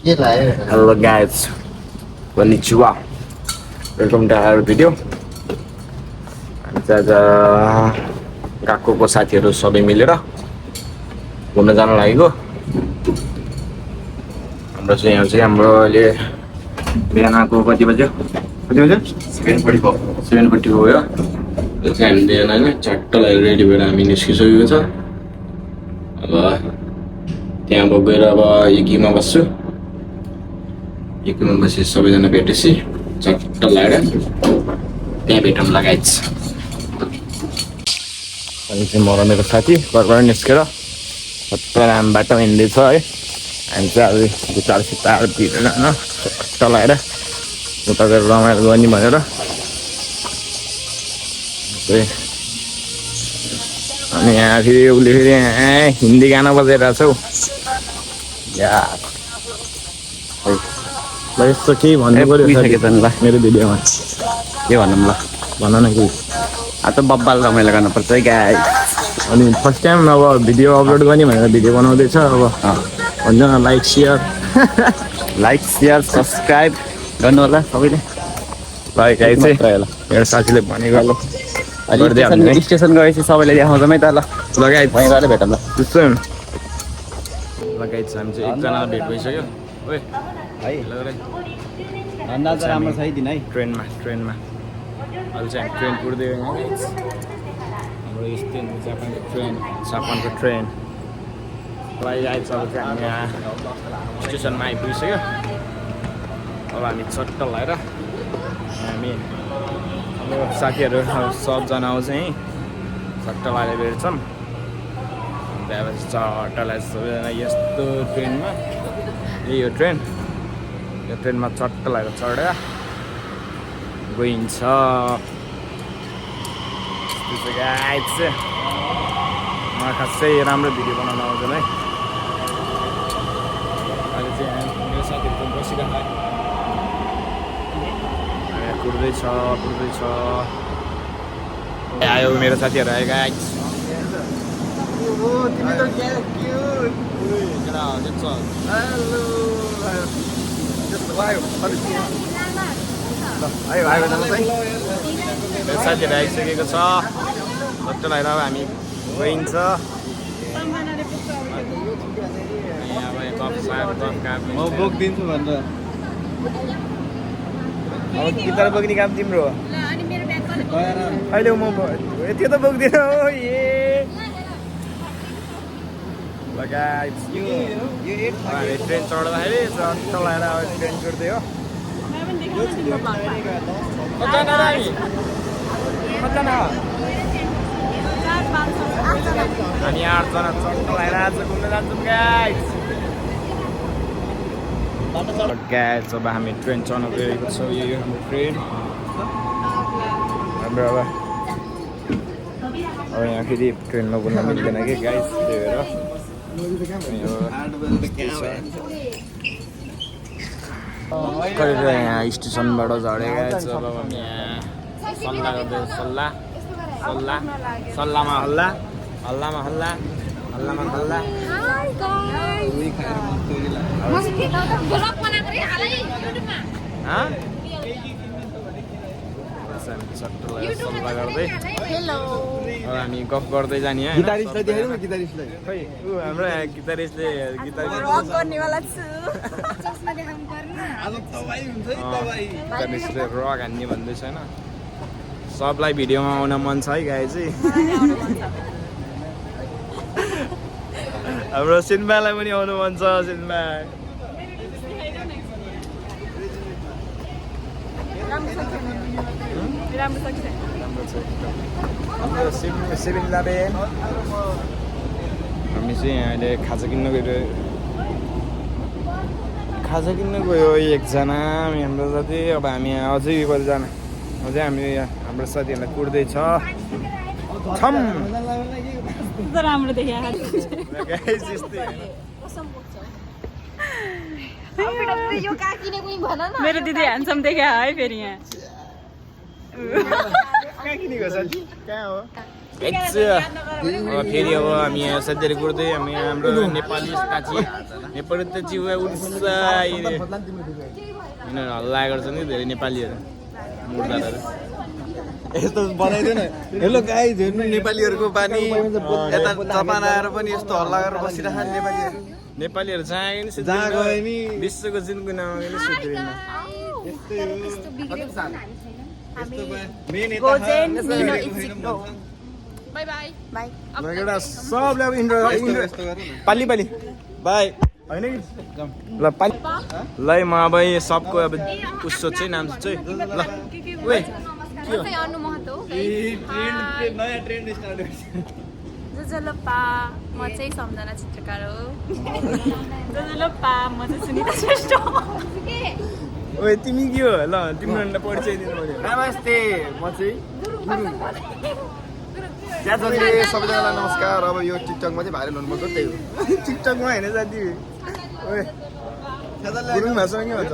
Hello guys, konnichiwa. Welcome to our video. आज काकुको साथीहरू सबै मिलेर घुम्न जान लागेको। हाम्रो चाहिँ यहाँ चाहिँ हाम्रो अहिले बिहानको कति बज्यो? 7:44 हो यो। चाहिँ हामी बिहान हैन झट्ट लागेर रेडी भएर हामी निस्किसकेको छ। अब त्यहाँ गएर अब इकीमा बस्छु। इकीमा बसी सबैजना भेटेपछि झट्ट लागेर त्यहाँ भेटौँला गाइज। अनि चाहिँ म र मेरो साथी घरबाट निस्केर सबै हामी बाटो हिँड्दैछ है। हामी चाहिँ अब गिटार सितार भिरेर होइन झट्ट लगाएर उता गएर रमाइलो गर्ने भनेर अनि यहाँ फेरि उसले फेरि हिन्दी गाना बजाइरहेको छौ यार। ल यस्तो केही भन्नु पर्यो मेरो भिडियोमा के भनौँ ल भन न केही। अब त बब्बाल रमाइलो गर्नुपर्छ है गाई। अनि फर्स्ट टाइम अब भिडियो अपलोड गर्ने भनेर भिडियो बनाउँदैछ। अब भन्छ न लाइक सेयर सब्सक्राइब गर्नु होला सबैले। ल गाई चाहिँ मेरो साथीले भनेको ल स्टेसन गएपछि सबैले देखाउँछमै त ल लगाइ वहीँ गएर भेटौँ ल। त्यस्तो लगाइ हामी चाहिँ एकजना भेट भइसक्यो ओए है धन्दा चाहिँ राम्रो छ है दिन है। ट्रेनमा अहिले चाहिँ हामी ट्रेन कुर्दै गयौँ हाम्रो स्टेन जापानको ट्रेन लागि आइन्छ। अब चाहिँ हामी यहाँ स्टेसनमा आइपुगिसक्यो। अब हामी चट्ट लगाएर हामी हाम्रो साथीहरू सबजना आउँछ यहीँ चट्ट लगाएर भेट्छौँ। त्यहाँपछि चट्ट लगाएर सबैजना यस्तो ट्रेनमा यही हो ट्रेन। यो ट्रेनमा चट्ट लगाएर चढेर गइन्छ। गाइस मलाई खासै राम्रो भिडियो बनाउन आउँदैन है। अहिले चाहिँ मेरो साथीहरू पनि बसिरहेको है कुर्दैछ आयो मेरो साथीहरू आयो गाइस। मेरो साथीहरू आइसकेको छ चट्ट लगाएर अब हामी गइन्छ। म बोकिदिन्छु भनेर अब गिटार बोक्ने काम तिम्रो हो अहिले। म त्यो त बोक्दिनँ हो ए लगाइ ट्रेन चढ्दाखेरि चट्ट लगाएर अब ट्रेन चढ्दै हो। हामी 8जना चट्ट लगाएर आज घुम्न जान्छौँ गाइस। अब हामी ट्रेन चढ्न गएको छौँ। यो हाम्रो ट्रेन हाम्रो अब यहाँ फेरि ट्रेनमा बोल्न मिल्दैन कि गाइस त्यही भएर कहिले यहाँ स्टेसनबाट झरेका छ। अब हामी यहाँ सल्लाह गर्दैछ सल्लाहमा हल्ला सल्लाह गर्दै अब हामी गफ गर्दै जाने है। खै हाम्रो गिटारिस्टले रक हान्ने भन्दैछ होइन। सबलाई भिडियोमा आउन मन छ है गाई चाहिँ। हाम्रो सिन्मालाई पनि आउनु मन छ। सिन्मा हामी चाहिँ अहिले खाजा किन्न गयो एकजना हाम्रो साथी। अब हामी अझै कतिजना अझै हामी हाम्रो साथीहरूलाई कुर्दैछ। मेरो दिदी ह्यान्डसम देखा है फेरि यहाँ कहाँ किनेको साथी? कहाँ हो? फेरि अब हामी यहाँ सधैँ कुर्दै हामी हाम्रो नेपाली साथी नेपाली त जिउमा उड्छ यिनीहरू हल्ला गर्छ नि धेरै नेपालीहरू मुर्दाहरू यस्तो बनाइदियो न हेलो गाइस हेर्नु नेपालीहरूको बानी यता जापान आएर पनि यस्तो हल्ला गरेर बसिरहेको नेपालीहरू नेपालीहरू जहाँ जहाँ गए नि विश्वको जिन्दगीमा सुध्रिन सबले अब पाली पाली बाई होइन कि ल पाली ल म अब सबको अब उसो चाहिँ नाम चाहिँ ल ओए नयाँ ट्रेन्ड स्टार्ट जोजोलोपा म चाहिँ सम्झना चित्रकार हो जोजोलोपा म चाहिँ सुनिता श्रेष्ठ हो ओए तिमी के हो ल तिम्रो परिचय दिनु पर्यो नमस्ते म चाहिँ सबैजनालाई नमस्कार अब यो टिकटकमा चाहिँ भाइरल हुनुपर्छ त्यही हो टिकटकमा होइन साथी ओए गुरुङ भाषामा के भन्छ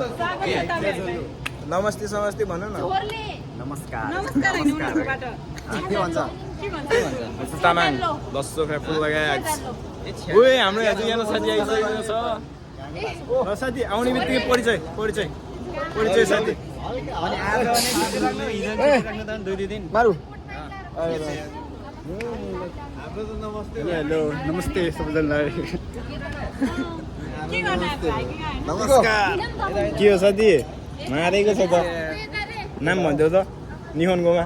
नमस्ते समस्ते भन न नमस्कार के भन्छ तामाङ दसो फुल लगाएर ओए हाम्रो यहाँ साथी आइसकेको छ ल साथी आउने बित्तिकै परिचय परिचय परिचय साथी मारु हेलो नमस्ते सबैजनालाई नमस्कार के हो साथी मारेको छ त नाम भनिदेऊ त निहोन्गोमा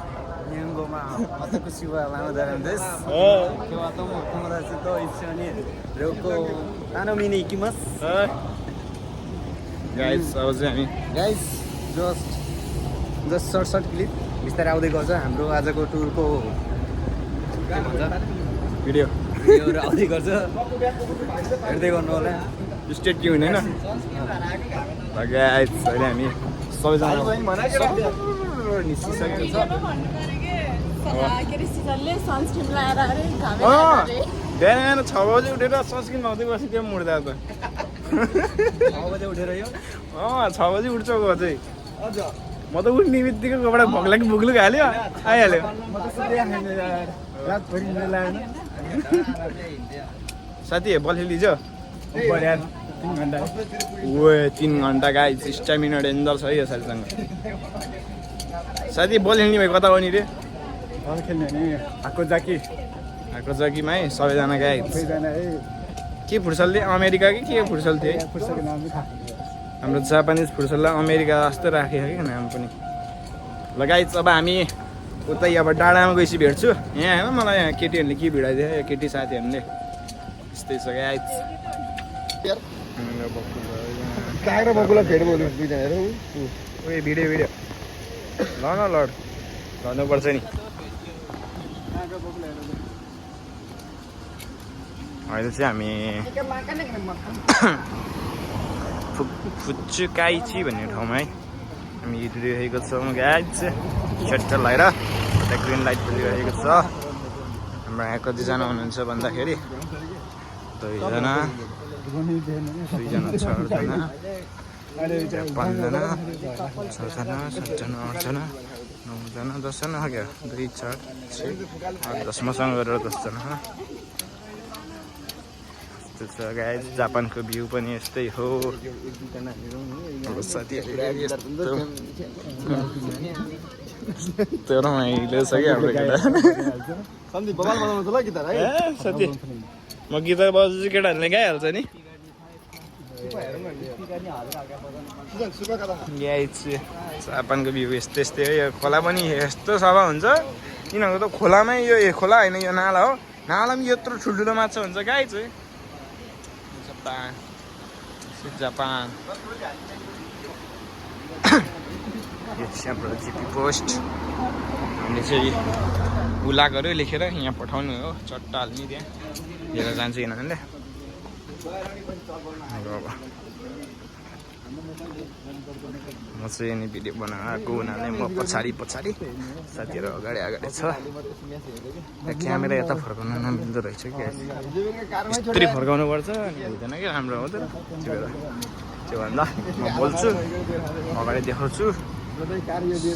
गाइस अब चाहिँ हामी गाइस जस्ट सर्ट क्लिप बिस्तारै आउँदै गर्छ हाम्रो आजको टुरको भिडियो भिडियोहरू आउँदै गर्छ हेर्दै गर्नु होला स्टेट के हुँदैन गाइस अहिले हामी सबैजना निस्किसकेको छ बिहान 6 बजी उठेर सनस्क्रिन लाउँदै बसेको थियो मुड्दा त 6 बजे उठेर यो 6 बजी उठ्छ गो चाहिँ म त उठ्ने बित्तिकै कपडा भग्लाक भुग्लुक हाल्यो आइहाल्यो साथी बल खेलिज 3 घन्टा गाइस स्टामिना डेन्जर छ यो साथीसँग साथी बल खेल्ने भाइ कता हो नि रे बल खेल्ने नि आको जाकीमा है सबैजना गाइस के फुटसलले अमेरिका कि के फुटसल थियो हाम्रो जापानिज फुटसललाई अमेरिका जस्तो राखेको क्या नाम पनि ल गाइस अब हामी उतै अब डाँडामा गएपछि भेट्छु यहाँ होइन मलाई यहाँ केटीहरूले के भिडाइदियो केटी साथीहरूले यस्तै छ गाइस काँक्रा बकुला फेरि बोल्नु दुईजनाहरू उयो भिडियो ल न लड भन्नुपर्छ नि अहिले चाहिँ हामी फुच्चुकाइची भन्ने ठाउँमा है हामी हिँडिरहेको छौँ गाइस छट्ट लगाएर यता ग्रिन लाइट बलिरहेको छ हाम्रो यहाँ कतिजना हुनुहुन्छ भन्दाखेरि 2 जना 3 जना 4 जना 5 जना 6 जना 7 जना 8 जना 9 जना 10 जना क्या 2 4 6 8 10 मसँग गरेर 10 जना यस्तो छ गाइस जापानको भ्यू पनि यस्तै हो तर रमाइलो छ क्या हाम्रो केटा साथी म गिटार बजाउँछु केटाहरूले गाइहाल्छ नि जापानको भ्यू यस्तै यस्तै हो यो खोला पनि यस्तो सफा हुन्छ यिनीहरूको त खोलामै यो खोला होइन यो नाला हो नाला पनि यत्रो ठुल्ठुलो माछा हुन्छ गाइस है जापान हाम्रो जिपी पोस्ट हामीले चाहिँ बुलागहरू लेखेर यहाँ पठाउनु हो चट्टा हाल्ने त्यहाँ लिएर जान्छ यिनीहरूले म चाहिँ यहाँनिर भिडियो बनाएको हुनाले म पछाडि साथीहरू अगाडि छ क्यामेरा यता फर्काउनु नमिल्दो रहेछ कि यस्तरी फर्काउनु पर्छ अनि हुँदैन क्या राम्रो हो त त्यो भन्दा म बोल्छु अगाडि देखाउँछु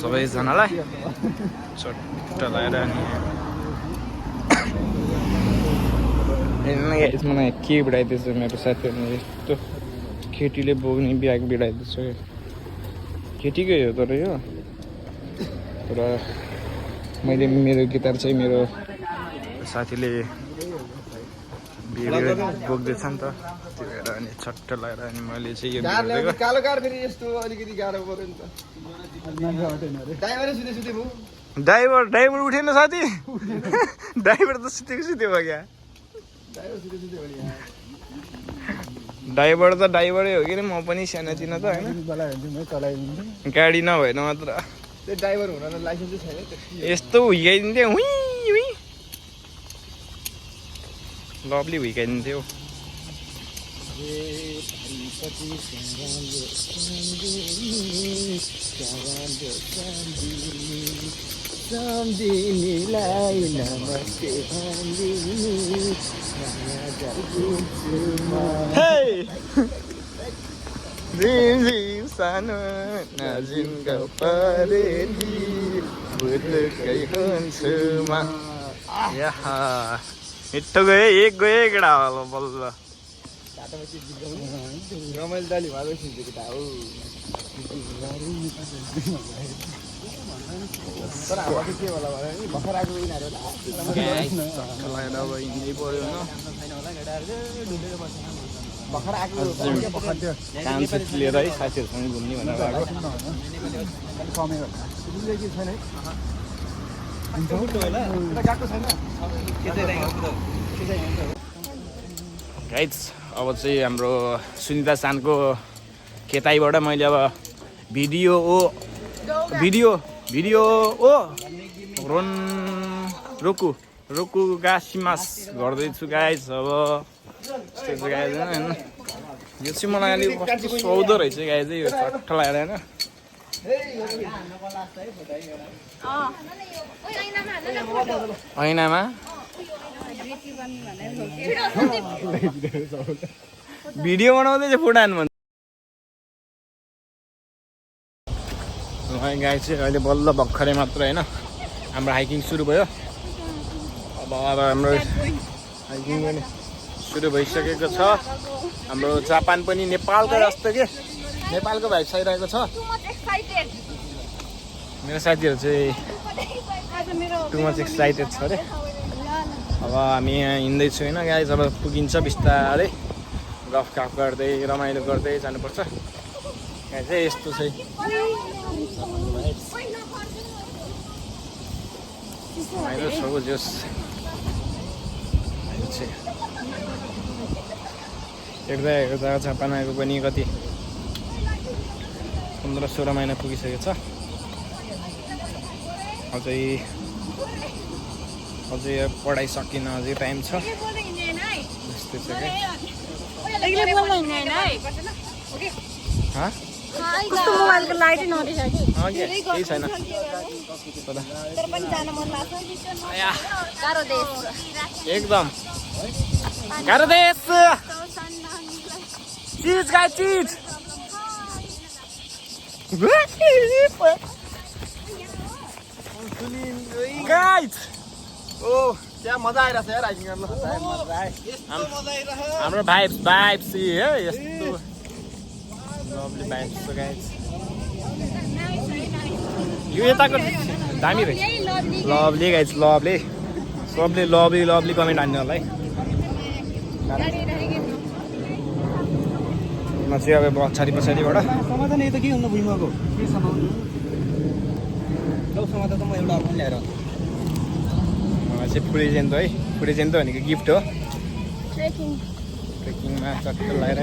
सबैजनालाई चट्ट लगाएर अनि मलाई के भिडाइदिएछ मेरो साथीहरूले यस्तो केटीले बोक्ने ब्याग भिडाइदिएछ केटीकै हो तर यो तर मैले मेरो गिटार चाहिँ मेरो साथीले बोक्दैछ नि त त्यो भएर अनि छट्ट लगाएर अनि मैले चाहिँ यो कालो कार फेरि यस्तो अलिकति गाह्रो पऱ्यो नि त ड्राइभर उठेन साथी ड्राइभर त सुतेको भयो क्या ड्राइभरै हो कि म पनि सानोतिनो त होइन गाडी नभएन मात्र ड्राइभर हुन लाइसेन्सै छैन यस्तो हुर्काइदिन्थ्यो लभली हुर्काइदिन्थ्यो सानो नाजिनका परेली बुद्धकै हुन्छु म हिट्टो गयो एक केटा होला बल्ल रमाइलो दाली भालो सिन्थ्यो केटा हो तर हाम्रो चाहिँ के होला भने नि भर्खर आएको यिनीहरू अब हिँड्नै पऱ्यो भर्खर आएको कामसेट लिएर है साथीहरूसँग घुम्ने भनेर आएको गाइज अब चाहिँ हाम्रो सुनिता चानको खेताइबाट मैले अब भिडियो रोकु गासिमास गर्दैछु गाइज अब यस्तो चाहिँ गाइज होइन यो चाहिँ मलाई अलिक कस्तो सुहाउँदो रहेछ गाइज यो चट्ट लगाएर होइन ऐनामा भिडियो बनाउँदैछ फुटान भन्छ गाई चाहिँ अहिले बल्ल भर्खरै मात्र होइन हाम्रो हाइकिङ सुरु भयो अब हाम्रो हाइकिङ पनि सुरु भइसकेको छ हाम्रो जापान पनि नेपालको जस्तो के नेपालको भाइब आइरहेको छ मेरो साथीहरू चाहिँ टु मच एक्साइटेड छ अरे अब हामी यहाँ हिँड्दैछु होइन गाइज अब पुगिन्छ बिस्तारै गफ गफ गर्दै रमाइलो गर्दै जानुपर्छ यहाँ चाहिँ यस्तो चाहिँ रमाइलो छ जोस् हेर्दा जापान आएको पनि कति 15-16 महिना पुगिसकेको छ अझै पढाइ सकिन अझै टाइम छ यस्तै छ केही छैन एकदम गाह्रो देश चिज गाई चिज गाइज ओ क्या मजा आइरहेछ यार हाइकिङ गर्न हाम्रो भाइब्स है यस्तो लभली भाइब्स छ गाइज यो यताको दामी रहेछ लभली गाइज लभली कमेन्ट हान्नु होला है म चाहिँ अब पछाडिबाट समाधान यता के हुनु भुइँमाको के समाधान लौ समाधान त म एउटा ल्याएर चाहिँ प्रेजेन्ट है प्रेजेन्ट त भनेको गिफ्ट हो ट्रेकिङमा चट्ट लगाएर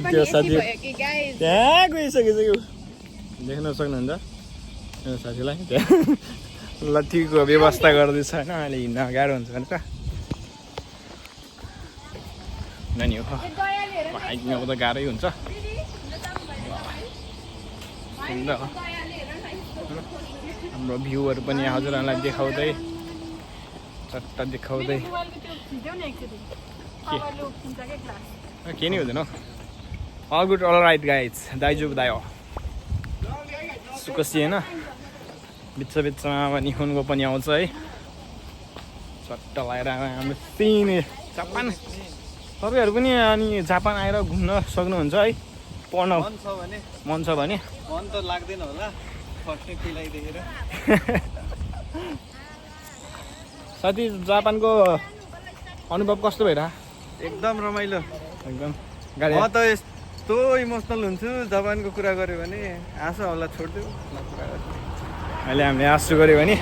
त्यो साथी त्यहाँ गइसकेको देख्न सक्नुहुन्छ मेरो साथीलाई त्यहाँ लट्ठीको व्यवस्था गर्दैछ होइन अहिले हिँड्न गाह्रो हुन्छ भने त नानी हो हाइकिङ अब त गाह्रै हुन्छ हाम्रो भ्यूहरू पनि हजुरहरूलाई देखाउँदै चट्ट देखाउँदै के नि हुँदैन all good all right guys दाइजु दाइ हो सुकसी होइन बिचमा अब निखुनको पनि आउँछ है चट्ट लगाएर हाम्रो सिने जापान तपाईँहरू पनि अनि जापान आएर घुम्न सक्नुहुन्छ है पढ्न मन छ भने मन त लाग्दैन होला फर्स्टै पिलाई देखेर साथी जापानको अनुभव कस्तो भइरह एकदम रमाइलो एकदम गाडी म त यस्तो इमोसनल हुन्छु जापानको कुरा गऱ्यो भने आँसु आउला छोड्दियो अहिले हामीले आशा गऱ्यो भने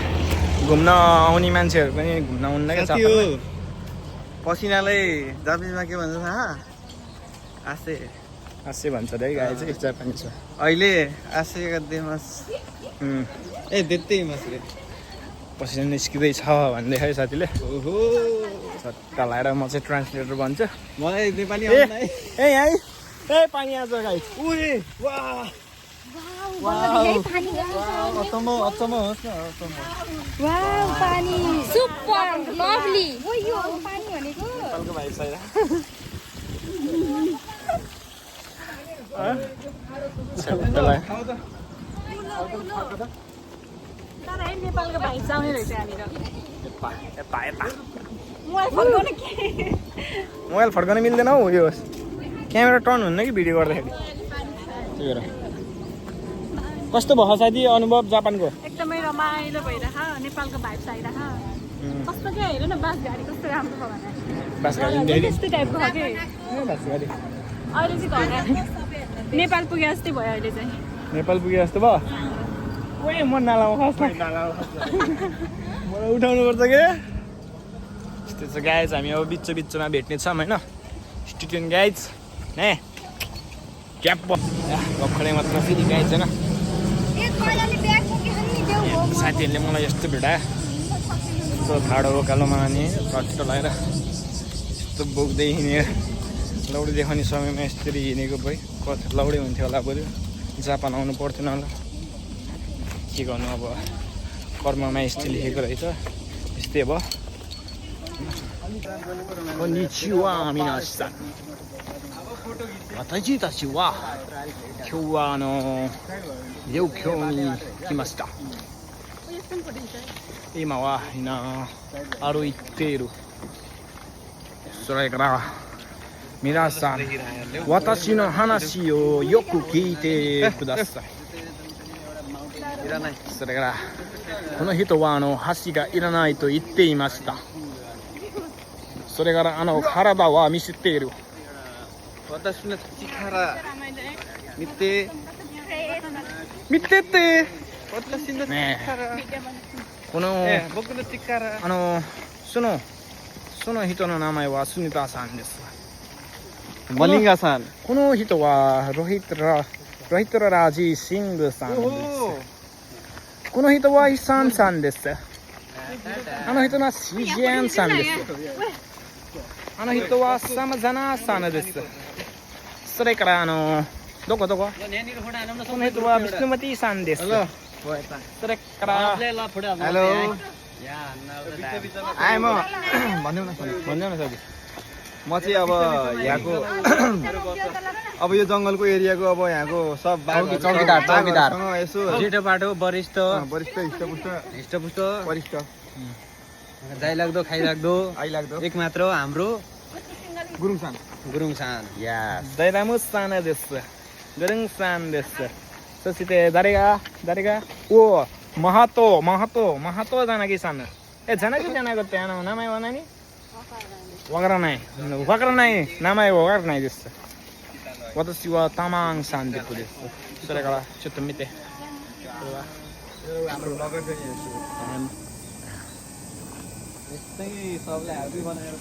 घुम्न आउने मान्छेहरू पनि घुम्न आउनु साथी हो पसिनालाई जापानिजमा के भन्छ थाहा आसे आशे भन्छ रे गाई चाहिँ जापानिज छ अहिले आसे गरिदिनुहोस् ए देत्तै मसले पसिना निस्किँदैछ भन्दै है साथीले ओहो सट्टा लगाएर म चाहिँ ट्रान्सलेटर भन्छु मलाई नेपाली आउँदैन है ए है ए पानी आज गाई उही वाह अचम्म होस् न अचम्म वाउ पानी सुपर लभली ओ यो पानी भनेको नेपालको भाइ छैन तर है नेपालको भाइ आउने रहेछ यहाँनिर मोबाइल फर्काउन मिल्दैन हौ यो क्यामेरा टर्न हुन्न कि भिडियो गर्दाखेरि त्यही भएर कस्तो भयो साथी अनुभव जापानको एकदमै रमाइलो भइरह नेपालको भाइब्स आइरह कस्तो क्या हेर न बास गाडी कस्तो राम्रो भयो भने बास गाडी त्यस्तै टाइपको छ कि बास गाडी अहिले चाहिँ घर नेपाल पुगे जस्तै भयो अहिले चाहिँ नेपाल पुगे जस्तो भयो ओए म नालामा खस्छ मलाई उठाउनु पर्छ के यस्तो छ गाइज हामी अब बिचमा भेट्ने छौँ होइन स्टुडेन्ट गाइज ने क्याप भर्खरै मात्र फेरि गाइज होइन साथीहरूले मलाई यस्तो भेटायो यस्तो ठाडो कालोमा अनि चट्ट लगाएर यस्तो बोक्दै हिँडेर लौडी देखाउने समयमा यसरी हिँडेको भए कति लौडी हुन्थ्यो होला बरु जापान आउनु पर्थेन होला के गर्नु अब कर्ममा यस्तो लेखेको रहेछ यस्तै भयो Konnichiwa minasan. Watashi tachi wa kyou wa ryokyo ni kimashita. 今は歩いている。それから皆さん、私の話をよく聞いてください。それからこの人は箸がいらないと言っていました。それから体は見せている。私の力見て見てて私の力、この僕の力その人の名前はスニタさんです。マリンガさん。この人はロヒトラジーシングさんです。この人はイサンさんです。あの人はシジェンさんです。あの人はサマザナさんです。それからどここの人はビスヌマティさんです。それからहेलो आए म भन्नु न साथी म चाहिँ अब यहाँको अब यो जङ्गलको एरियाको अब यहाँको सब चौकीदार यसो जेठो बाटो वरिष्ठ हिष्टपुष्ट वरिष्ठ जाइलाग्दो खाइलाग्दो आइलाग्दो एक मात्र हाम्रो गुरुङ सान दाइरामु सान देश गुरुङ सान देश そして誰がおマハトじゃなきさん。じゃなきじゃなくて名前は何？わからない名前はわからないです。私はタマンさんです。それからちょっと見て。これはहाम्रो लगेर चाहिँ यस्तै सबले ह्यापी बनाएर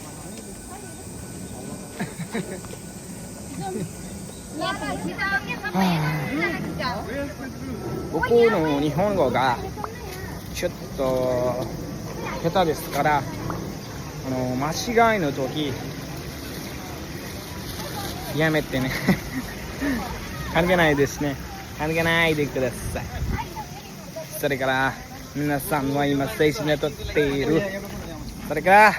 僕の日本語がちょっと下手ですから間違いの時やめてね関係ないですね関係ないでくださいそれから皆さんは今精神をとっているそれから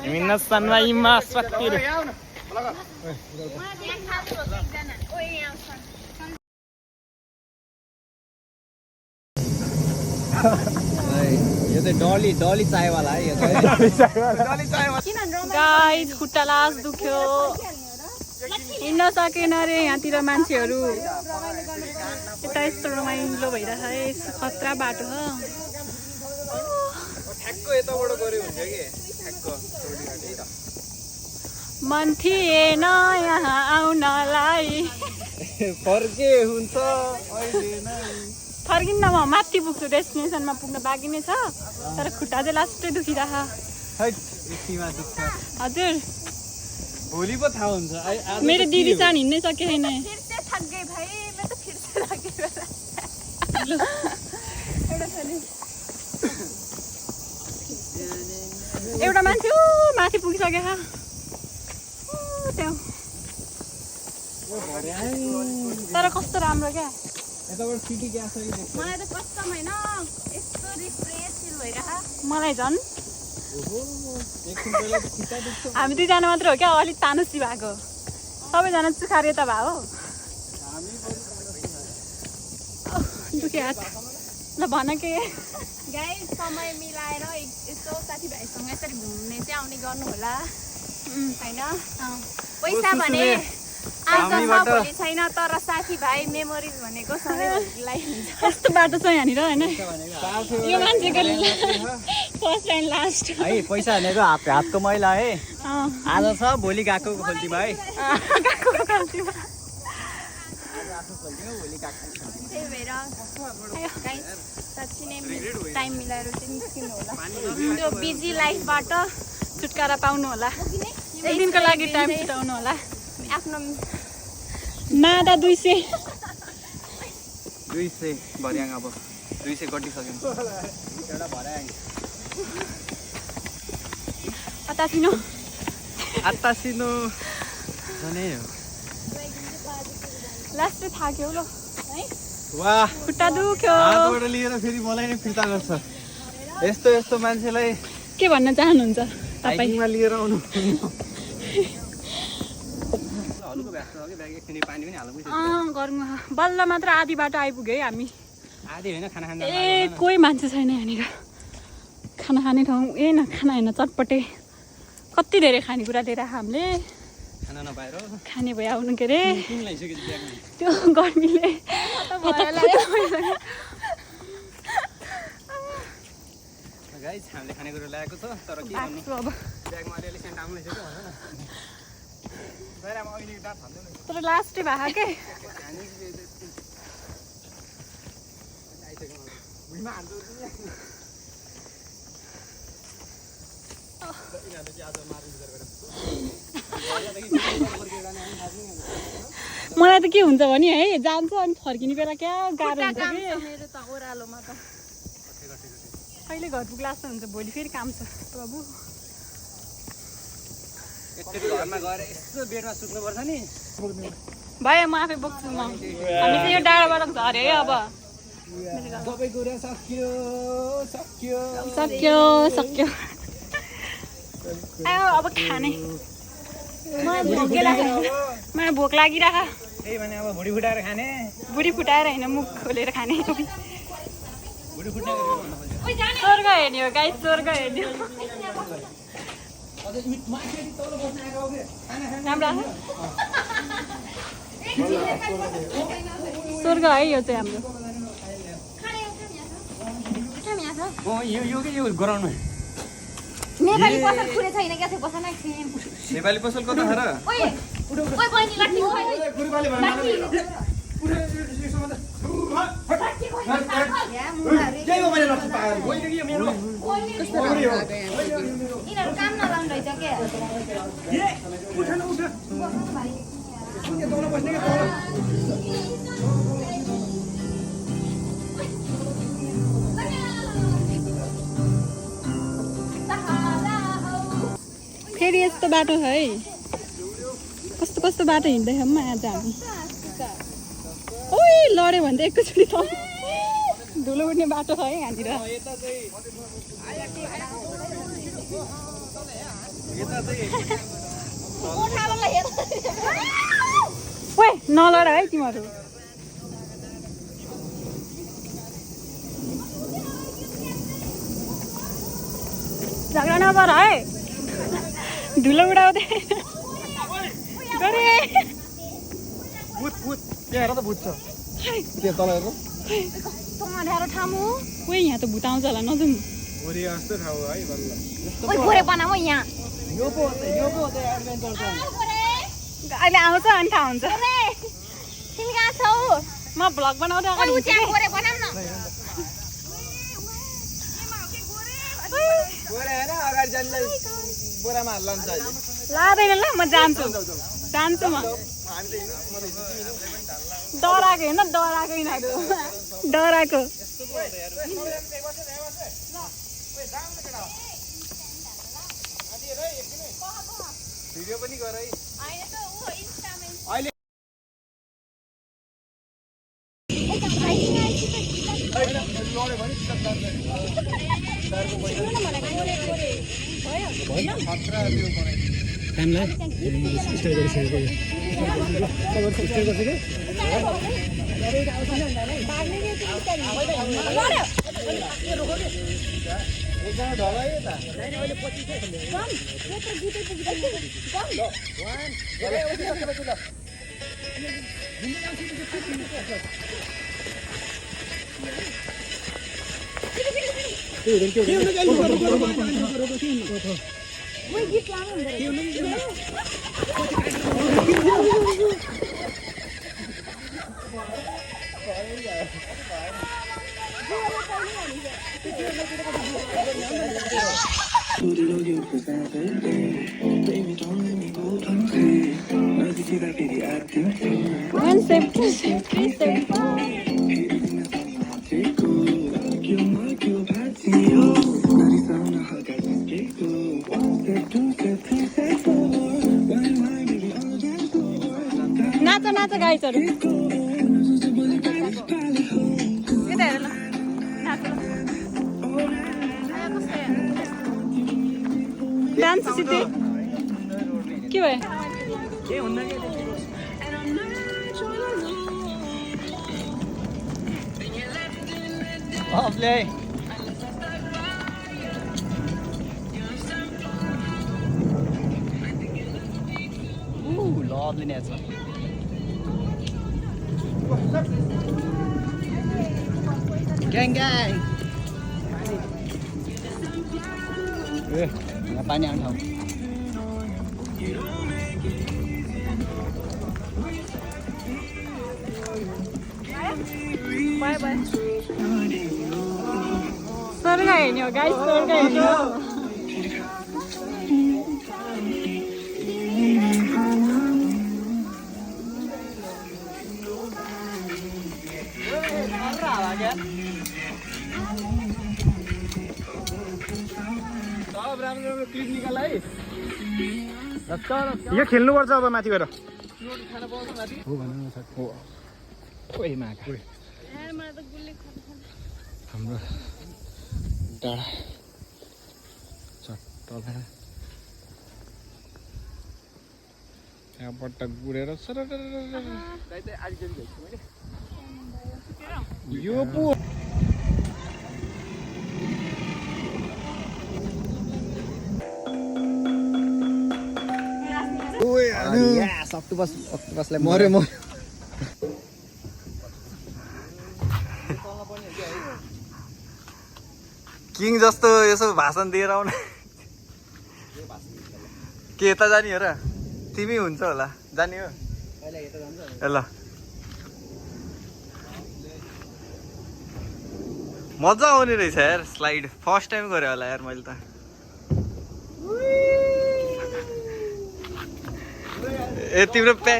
皆さんは今座っている यो चाहिँ डली चायवाला है यो चाहिँ गाइस खुट्टा लास दुख्यो हिँड्न सकेन रे यहाँतिर मान्छेहरू यता यस्तो रमाइलो भइरहेछ है खतरा बाटो हो ठ्याक्क यताबाट गऱ्यो हुन्छ कि ठ्याक्क मन थिएन यहाँ आउनलाई फर्के हुन्छ अहिले नै फर्किन्न म माथि पुग्छु डेस्टिनेसनमा पुग्न बाँकी नै छ तर खुट्टा चाहिँ लास्टै दुखिरह हजुर भोलि पो थाहा हुन्छ मेरो दिदी चाहिँ हिँड्नै सके छैन एउटा मान्छे माथि पुगिसके तर कस्तो राम्रो क्या मलाई त कस्तो होइन यस्तो रिफ्रेस फिल भइरह मलाई झन् हामी दुईजना मात्र हो क्या अलिक तानुसी भएको सबैजना चुखारे त भयो दुखे हात ल भन के गाइस समय मिलाएर यस्तो साथीभाइसँग यसरी घुम्ने चाहिँ आउने गर्नु होला होइन पैसा भने आज छ भोलि छैन तर साथीभाइ मेमोरिज भनेको सधैँलाई हुन्छ कस्तो बाटो छ यहाँनिर होइन यो मान्छेको फर्स्ट एन्ड लास्ट है पैसा भनेको हातको मैला है आज छ भोलि गएको खोल्टीमा है त्यही भएर साँच्ची नै टाइम मिलाएर चाहिँ निस्किनु होला त्यो बिजी लाइफबाट छुटकारा पाउनु होला एक दिनको लागि टाइम छुटाउनु होला आफ्नो मादा 200 भर्याङ अब 200 कटिसक्यो एउटा भर्याङ आतासिनो जने हो लास्टै थाक्यो ल है वाह खुट्टा दुख्यो हातबाट लिएर फेरि मलाई नै फिर्ता गर्छ यस्तो मान्छेलाई के भन्न चाहनुहुन्छ तपाईँ हाइकिङमा लिएर आउनु गर्नु बल्ल मात्र आधी बाटो आइपुग्यो है हामी आधी होइन खाना खान ए कोही मान्छे छैन यहाँनिर खाना खाने ठाउँ न खाना होइन चटपटे कति धेरै खानेकुरा लिएर हामीले खाना नपाएर खाने भयो आउनु के अरे कुन लागिसक्यो ब्यागमा त्यो गर्मीले गाइस हामीले खानेकुरा ल्याएको छ तर के गर्नु ब्यागमा अलिअलि सेन्ट आउनु रहेछ तर लास्टै भयो के मलाई त के हुन्छ भने है जान्छ अनि फर्किने बेला क्या गाह्रो हुन्छ कि मेरो त ओह्रालोमा त कहिले घर पुग्ला जस्तो हुन्छ भोलि फेरि काम छ प्रभु घरमा गएर यसो बेडमा सुत्नुपर्छ नि भयो म आफै बोक्छु म हामी चाहिँ यो डाँडाबाट झऱ्यो है अब सबै कुरा सक्यो आयो अब खाने मलाई भोक लागिरह त्यही भने अब भुँडी फुटाएर खाने बुढी फुटाएर होइन मुख खोलेर खाने भुँडी फुट्ने स्वर्ग हेर्ने हो गाई स्वर्ग हेर्ने हो राम्रो स्वर्ग है यो चाहिँ हाम्रो यो गराउनु नेपाली पसल खुले छैन क्या त्यो पसल नेपाली पसल कता छ र ओइ बहिनी लाठी यिनीहरू काम नलाउनु रहेछ के फेरि यस्तो बाटो छ है कस्तो कस्तो बाटो हिँड्दैछौँ आज हामी ओइ लड्यो भने त एकैचोटि त धुलो उड्ने बाटो छ है यहाँनिर ओइ नलड है तिमीहरू झगडा नगर है धुलो उडाउँदै गरे भूत त्यहाँ हेर त भूत छ त्यहाँ तल हेर तँगाएर ठामु कोही यहाँ त भूत आउँछ होला नजाउँ ओरी जस्तो ठाउँ है बल्ल ओइ गोरे बनाऊ यहाँ यो पो हो त एडभेन्चर छ अहिले आउँछ अनि थाहा हुन्छ तिमी कहाँ छौ म भ्लग बनाउँदै ओइ अगाडि उ त्यहाँ गोरे बनाऊ न गोरे हैन अगाडि जान्दै बोरामा हाल्न्छ अहिले लादैन ल म जान्छु जान्छु म डराएको होइन डराएको यिनीहरू डराएको भिडियो पनि गर है नाच नाच गाइजहरू यता हेर ल नाच ल डान्स सिधै के भयो अफले lovely nature gang gang यहाँ पानी आउने ठाउँ बाय बाय स्वर्ग हेर्ने हो गाइस स्वर्ग हेर्ने हो क्लिप निकाल है यो खेल्नुपर्छ अब माथि गएर हाम्रो डाँडा चट्टला त्यहाँबाट गुडेर यो पो अक्टोपसलाई मर्यो म किङ जस्तो यसो भाषण दिएर आउन के यता जाने हो र तिमी हुन्छ होला जाने हो ल मजा आउने रहेछ यार स्लाइड फर्स्ट टाइम गरेँ होला यार मैले त ए तिम्रो प्या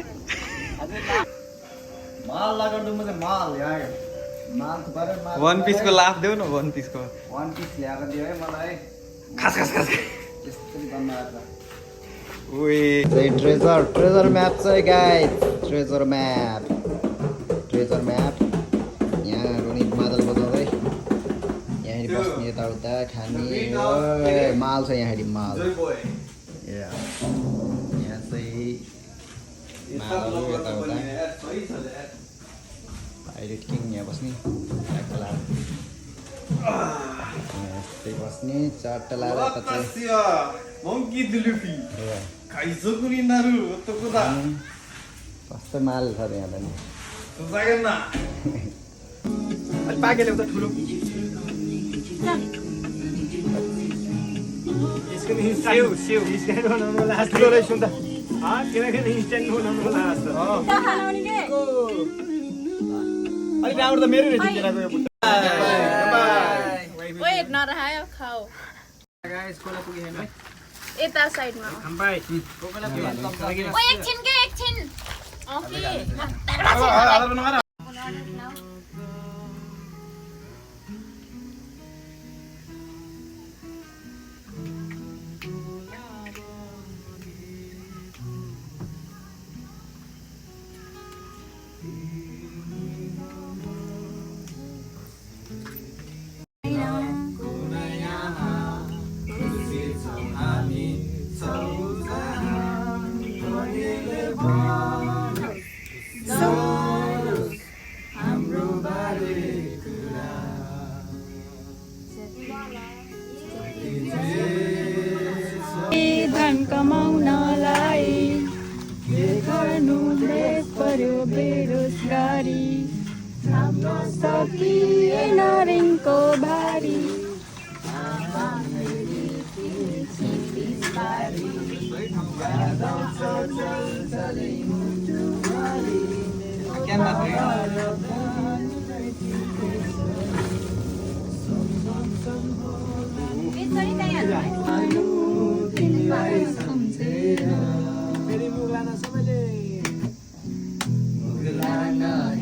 माल लगाउँदा म चाहिँ माल यहाँ माल थुपारे माल वन पिसको लाफ देऊ न वन पिसको वन पिस ल्याएर दियो है मलाई खास खास खास त्यसरी बनाएर ओए ट्रेजर ट्रेजर म्याप चाहिँ गाइस ट्रेजर म्याप यहाँ रुनी मादल बजाउँदै यहाँ बस्ने यताउता खाने माल छ यहाँ माल यहाँ चाहिँ मालहरू यताउता पाइरेट किङ यहाँ बस्ने यस्तै बस्ने चट्ट लाएर Monkey Dilupi. Kaizokuni Naru, Tokuda. कस्तो माल छ यहाँ पनि Zagana. अलि पाकेले उता ठुलो यसको नि सेउ इन्स्ट्यान्ट बनाउनु लास्ट ठुलो रहेछ नि त किनकि इन्स्ट्यान्ट बनाउनु लास्ट खानाउने के अलि राम्रो त मेरो रहेछ केटाको यो बुट्टा वेट नरहायो खाऊ गाइस कोला पुगे हैन यता साइडमा खम्बाई कोला पुगे ओ एकछिन के एकछिन ओके आदर बनाएर धन कमाउनलाई के गर्नु देश पर्यो बेरोजगारी सकिएन ऋणको भारी फेरि मुगलाना सबैले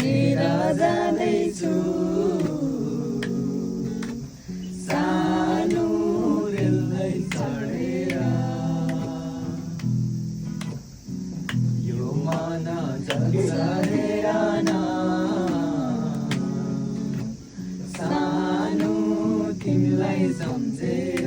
हेर जाँदैछु सानो रेलमै चढेर यो मन जल्छ हेरन सानो तिमीलाई सम्झेर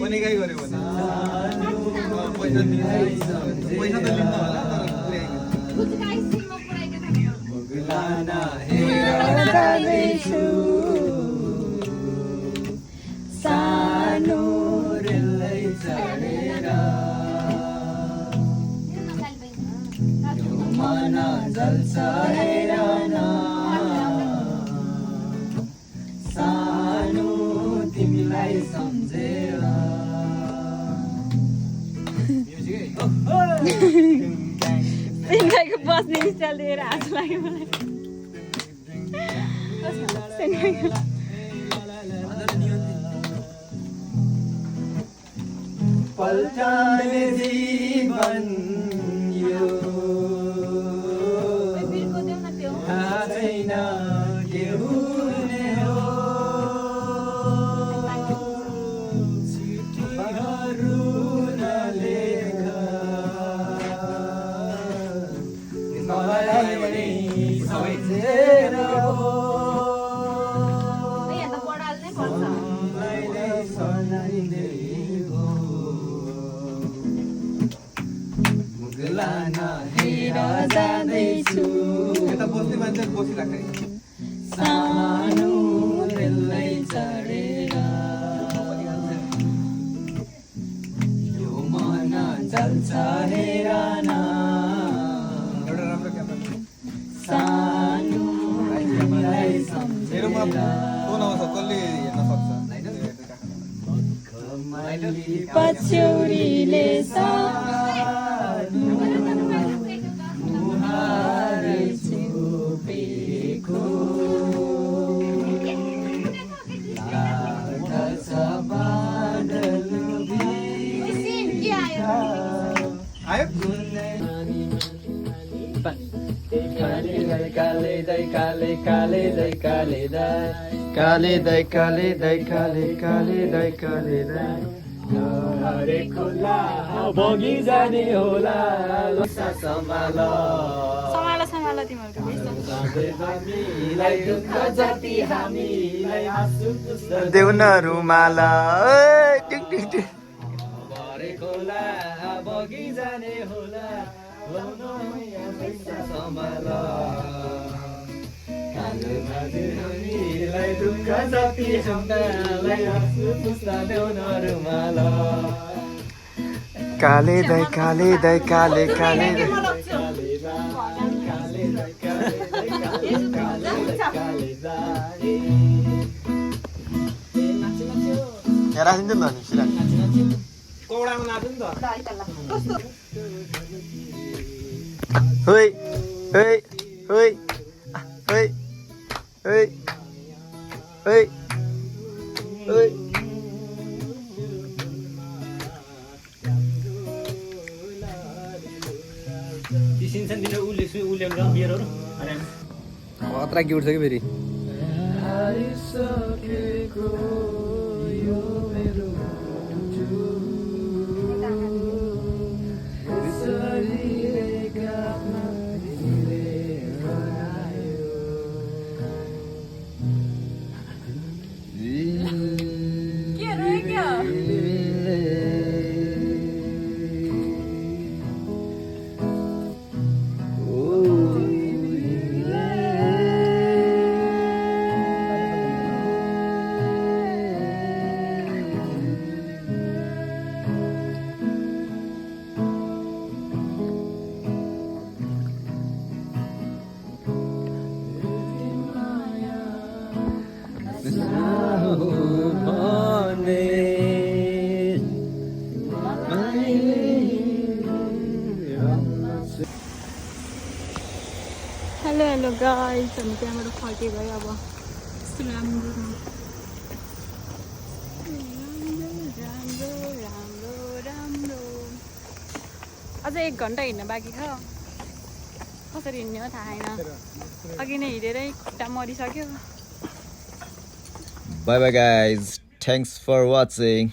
When you go to पैसा त लिन्न होला जाँदैछु सानो रेलै चढेर मन जल्छ हेरन सानो तिमीलाई सम्झेर तिमीलाई बस्ने स्टाइल दिएर हाँस लाग्यो मलाई पल्टाने जीवन यो थाहा छैन के हुने हो चिठीहरू नलेख मलाई पनि सम्झेर हो मैले सनाइने हो मुगलाना हेर जाँदैछु यता बस्ने मान्छे बसिराख्ने सानो रेलै चढेर यो मन जल्छ हेरन एउटा राम्रो क्यामेरा सानो तिमीलाई मेरोमा फोन आउँछ कसले हेर्न सक्छ पछ्यौरीले मुहार छोपेको लाग्छ बादल आयो काले दाई काले दाई काले काले दाई काले दाई काले दाई काले दाई काले काले दाई काले दाई हरे खुला बगी जाने होला लोसा सम्हाल सम्हाल सम्हाल तिमीहरूको हामीलाई दुःख जति हामीलाई आँसु देऊ न रुमाल हरे खोला बगी जाने होला सम्हाल हामीलाई दुःख जति हामीलाई आँसु पुस्ता देऊ न रुमाल काले दाई काले दाई काले काले दाई यहाँ राखिन्छ नि कौडामा नाच्नु नि त Hey, hey, hey, hey, hey, hey, hey. सिन्छन् दिन उसले बियरहरू खतरा कि उठ्छ कि फेरि हेलो हेलो गाइस हामी त्यहाँबाट फर्कियो अब यस्तो राम्रो राम्रो राम्रो राम्रो अझ 1 घन्टा हिँड्न बाँकी छ कसरी हिँड्ने हो थाहा छैन अघि नै हिँडेरै खुट्टा मरिसक्यो Bye bye guys. Thanks for watching.